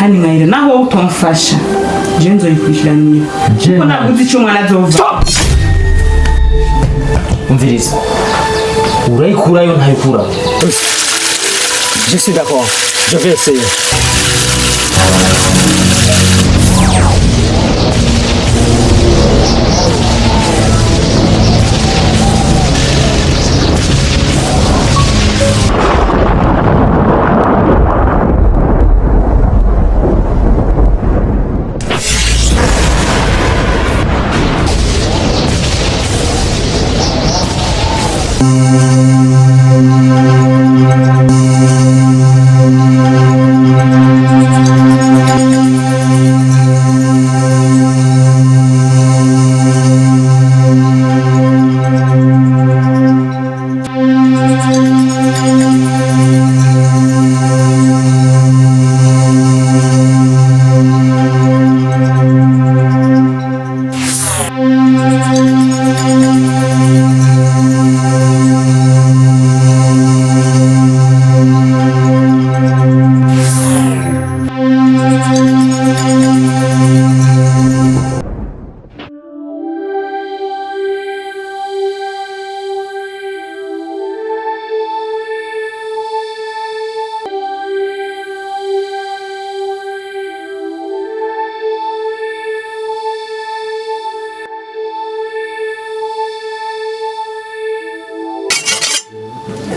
Kandi Mayira, naho wowe utomfasha, jewe nzoyikurikiranira, kuko ntabwo uzi ico umwana azova. Umviriza, urayikurayo ntayikurayo? Je suis d'accord. Je vais essayer.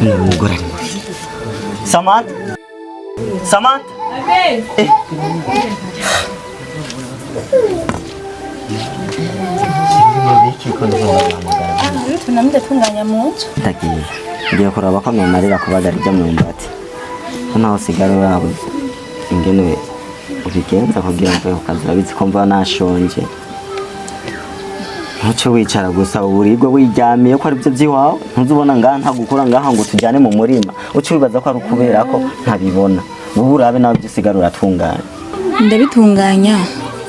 Umugore ari mubi. Samantha, Samantha. Eh. Tunamutunganya mu nzu. Ndagiye, ngiye kuraba ko nomarira kubagara ibyo myumbati, ko naho usigara uraba ingene ubigenza kugira mve ku kazi. Urabizi ko mva nashonje. Ntuce wicara gusa uburibwe wiryamiye ko aribyo by'iwawe. Ntuzubona ngaha ntagukura ngaha ngo tujyane mu murima, uce wibaza ko ari ukubera ko ntabibona. Wowe urabe nawe ibyo usigara uratunganya. Ndabitunganya,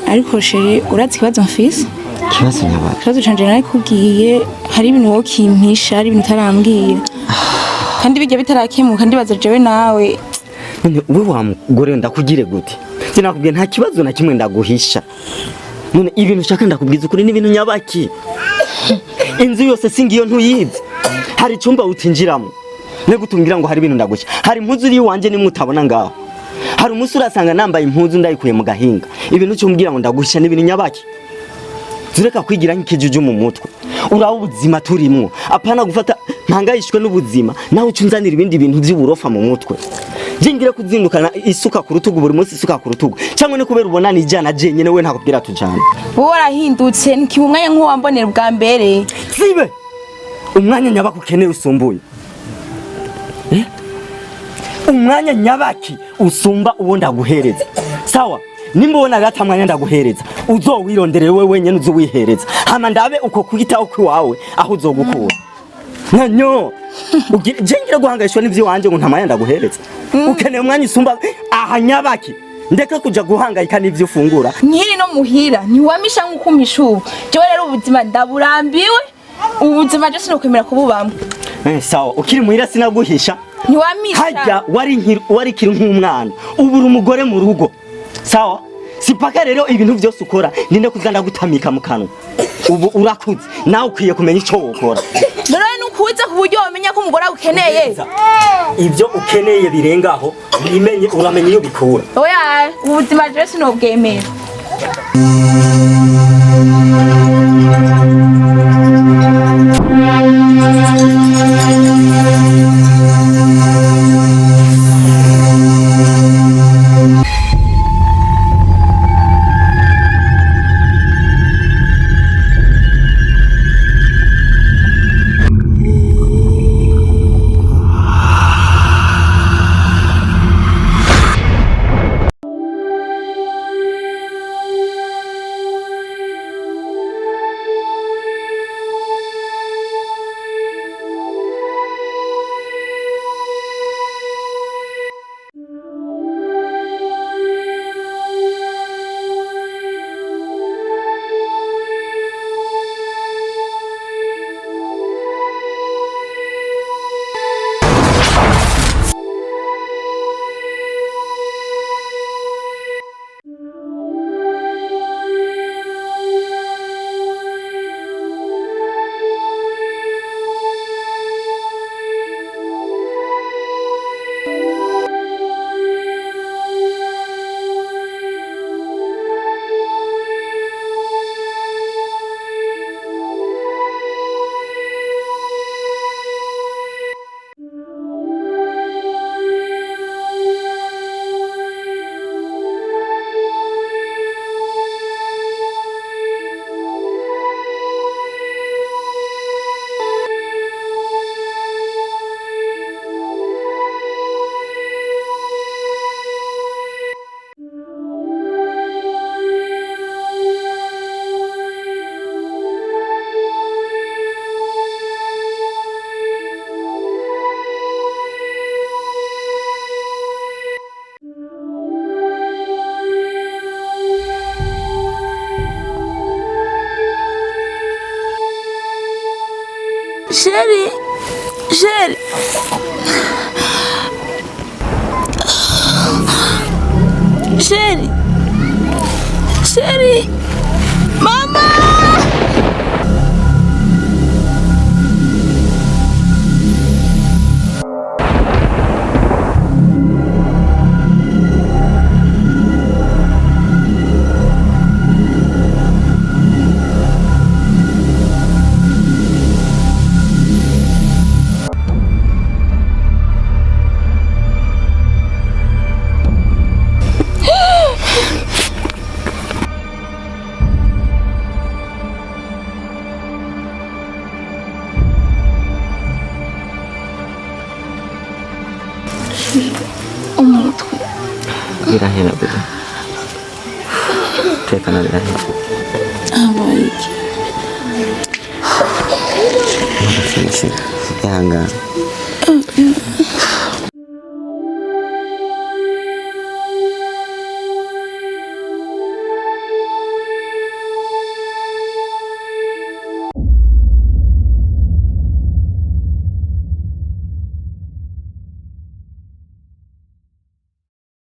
ariko chéri, uratse ikibazo mfise. Ikibazo nyabaki? Ikibazo canje narakubwiye, hari ibintu wowe ukimpisha, hari ibintu utarambwira, kandi bijya bitarakemuka ndibaza jewe nawe. None we wa mugore, ndakugire gute? Sinakubwiye nta kibazo na kimwe ndaguhisha. None ibintu ushaka ndakubwiza ukuri n'ibintu nyabaki? Inzu yose singiyo ntuyizi? Hari icyumba utinjiramo ne gutumbwira ngo hari ibintu ndaguhisha? Hari impuzu iri iwanje nimwe utabona ngaho? Hari umunsi urasanga nambaye impuzu ndayikuye mu gahinga? Ibintu ucumbwira ngo ndaguhisha n'ibintu nyabaki? Tureka kwigira nk'ikijuju mu mutwe. Uraba ubuzima turimwo, apana gufata mpangayishwe n'ubuzima nawe uca unzanira ibindi bintu by'uburofa mu mutwe. Ngira kuzindukana isuka ku rutugu buri munsi, isuka ku rutugu, cyangwa ni kubera ubona nijana jenyine, we ntakubwira tujana? Wowe warahindutse, ntikiba umwanya nk'uwambonera ubwa mbere. Sibe umwanya nyabaki ukeneye usumbuye? Eh? Umwanya nyabaki usumba uwo ndaguhereza? Sawa, nimba ubona gata mwanya ndaguhereza, uzowirondere wewe wenyene, uzowihereza, hama ndabe uko kwitaho kwiwawe aho uzogukura nanyo. Je ngira guhangayishwa n'ivy'iwanje ngo nta mwanya ndaguhereza? Ukeneye umwanya usumba aha nyabaki? Ndeka kuja guhangayika n'ivyo ufungura. Nkiri no muhira ntiwamisha nk'uko umpisha ubu. Jewe rero ubuzima ndaburambiwe, ubuzima je sinokwemera kububamwo. Eh, sawa, ukiri muhira sinaguhisha. Ntiwamisha. Hajya wari wari kiri nk'umwana, ubu uri umugore mu rugo. Sawa, sipaka rero ibintu byose ukora ninde kuza ndagutamika mu kanwa. Ubu urakuze nawe, ukwiye kumenya icyo wokora. Rero nukuze ku buryo wamenya ko umugore agukeneye? Ibyo ukeneye birengaho wimenye, uramenye iyo bikura. Oya, ubuzima jewe sinobwemera. Chéri, chéri. Chéri, chéri, mama. Umutwe. Birahera bebe, tekana, birahera. Habaye iki? Ihangane.